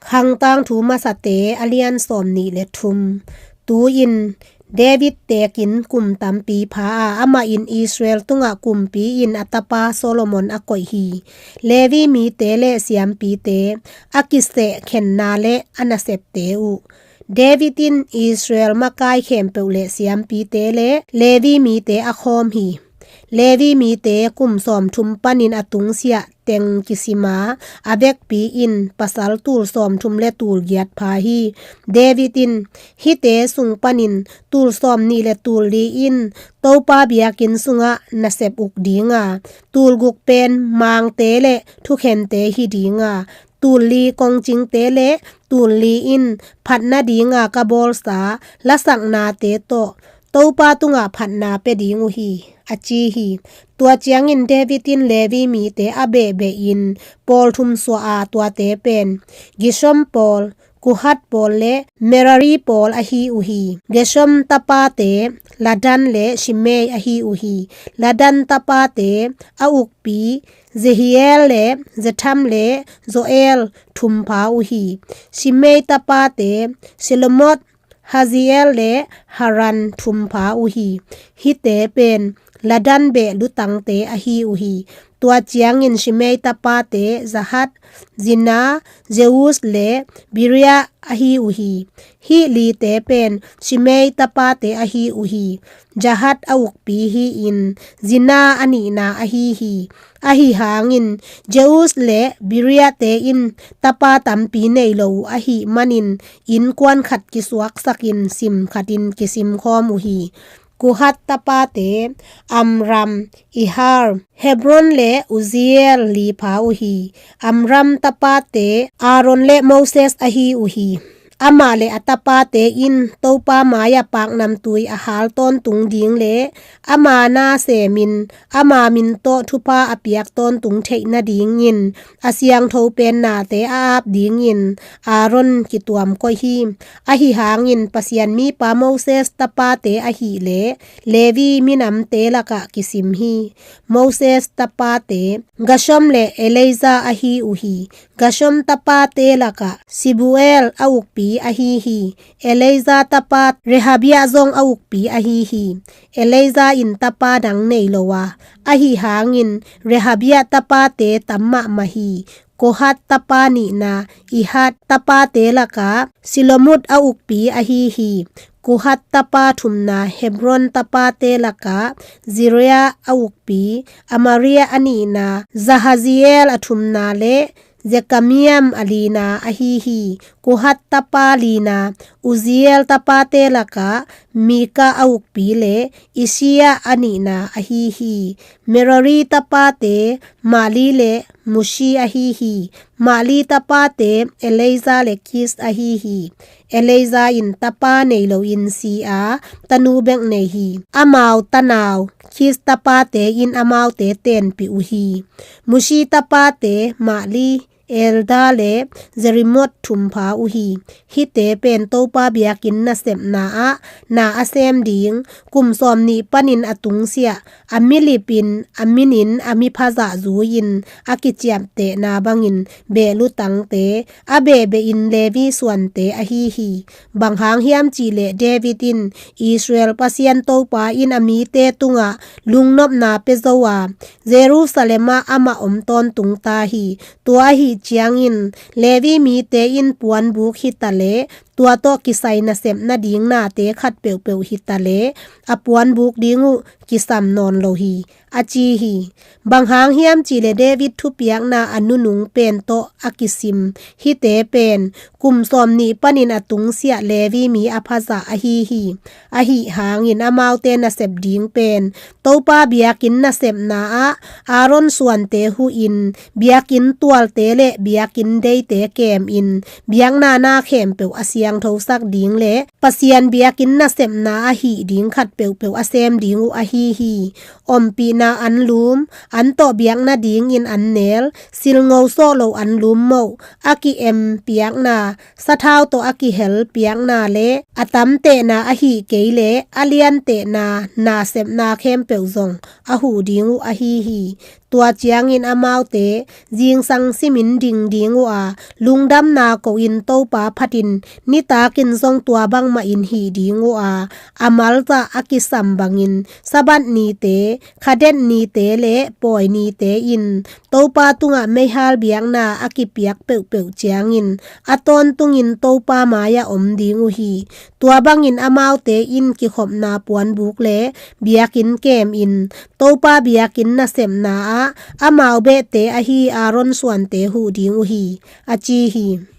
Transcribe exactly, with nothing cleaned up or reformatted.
Khangtangthu Masate a lian sawmnih le thum. Tu-in David tekin kum tampi pha a, amah in Israel tungah kumpi in a tapa Solomon a koih hi. Levi mite le siampite a kiseh khenna le a nasepte uh. David in Israel makai khempeuh le siampite le Levi mite a khawm hi. Levi mite kum sawmthum panin a tungsiah teng kisima, a vekpi in pasal tul sawmthum le tul giat pha hi. David in, hihte sung panin tul sawmnih le tul li in Topa biakinn sungah nasep uk dinga, tul guk pen mangte le thukhente hi dinga, tul li kongcingte le tul li in phatna dinga ka bawlsa lasaknate tawh Topa tungah phatna pia ding uh hi, a ci hi. Tua ciangin David in Levi mite a behbeh in pawl thum suah a, tuate pen Gershom pawl, Kohat pawl le Merari pawl ahi uh hi. Gershom tapate Ladan le Shimei ahi uh hi. Ladan tapate a ukpi Jehiel le Zetham le Joel thum pha uh hi. Shimei tapate Shelomoth, Haziel le Haran thum pha uh hi. Hihte pen Ladan beh lutangte ahi uh hi. Tua ciangin Shimei tapate Jahat, Zina, Jeus le Beria ahi uh hi. Hih lite pen Shimei tapate ahi uh hi. Jahat a ukpi hi-in Zina a nihna ahi hi. Ahi hangin Jeus le Beriate in tapa tampi nei lo uh ahih manin innkuan khat kisuaksakin sim khatin kisimkhawm uh hi. Kohat tapate Amram, Izhar, Hebron le Uzziel li pha uh hi. Amram tapate Aaron le Moses ahi uh hi. Amah le a tapate in Topa mai-ah paknamtui a hal tawntung ding le ama na semin ama min tawh thupha a piak tawntung theih nadingin a siangtho pen nate a ap dingin Aaron kituam koih hi. Ahi hangin Pasian mipa Moses tapate ahih le Levi minamte lakah kisim hi. Moses tapate Gershom le Eleazar ahi uh hi. Gershom tapate lakah Shebuel a ukpi ahi hi. Eleazar tapa Rehabiah zong a ukpi ahi hi. Eleazar in tapa dang nei lo a, ahi hangin Rehabiah tapate tam mahmah hi. Kohat tapa nihna Izhar tapate lakah Shelomoth a ukpi ahi hi. Kohat tapa thumna Hebron tapate lakah Zera a ukpi, Amariah a nihna Jahaziel a thumna le Jekameam a lina ahi hi. Kohat tapa lina Uzziel tapate lakah Mika a ukpi le Isshiah a nihna ahi hi. Merari tapate Mahli le Mushi ahi hi. Mahli tapate Eleazar le Kish ahi hi. Eleazar in tapa nei loin si a, tanu bek nei hi. Amau tanau Kish tapate in amaute tenpih uh hi. Mushi tapate Mahli, Eder le Jerimoth thum pha uh hi. Hihte pen Topa biakinn nasepna ah na a sem ding, kum sawmnih panin a tungsiah, a milipin a minin a miphazah zui-in a kiciaptehna bangin behlutangte, a behbehin Levi suante ahi hi. Bang hang hiam cihleh David in Israel Pasian Topa in a mite tungah lungnopna pia zo a, Jerusalem ah amah om tawntung ta hi. Tua ahi ciangin Levi mite in puanbuk hita le tua tawh kisai nasep nading nate khat peuhpeuh hita le a puanbuk ding uh kisam nawn lo hi, a ci hi. Bang hang hiam cihleh David thupiakna a nunung pen tawh a kisim hihte pen kum sawmnih panin a tungsiah Levi mi a phazah ahi hi. Ahi hangin amaute nasep ding pen Topa biakinn nasepna ah Aaron suante huhin, biakinn tualte le biakinn deite kemin, biakna na khempeuh a siangthosak ding le Pasian biakinn nasepna ahih ding khat peuhpeuh a sem ding uh ahi hi. Ompihna anlum, an tawh biak nadingin an nel, silngo sawh lo anlum moh, a ki-em piakna, sathau tawh a kihel piakna le a tamtehna ahih kei le a liantehna nasepna khempeuh zong a huh ding uh ahi hi. Tua ciangin amaute zingsang simin ding ding uh a, lungdamna ko-in Topa phatin nitakin zong tua bangmahin hih ding uh a, a malzah a kisam bangin Sabbath nite, khadet nite le pawi nite in Topa tungah meihal biakna a kipiak peuhpeuh ciangin a tawntungin Topa mai-ah om ding uh hi. Tua bangin amaute in kikhopna puanbuk le biakinn kemin Topa biakinn nasepna ah amau behte ahi Aaron suante huh ding uh hi, a ci hi.